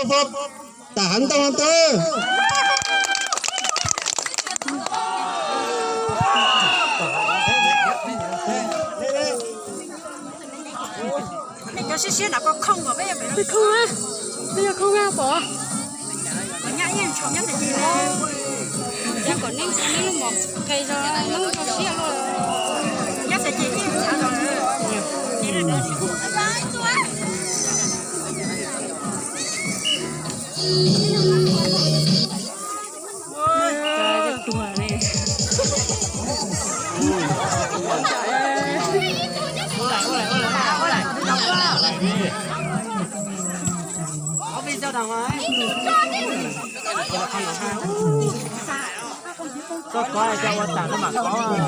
Pov, tam hav ntoo tawb. Peb yog khooj, peb yog khooj pom. Nyob kom neb, neb lub mom qe zoo, neb zoo siab luaj. Nyob txog ces ib txhav los. Koj kov cov ua tas koj mam kov.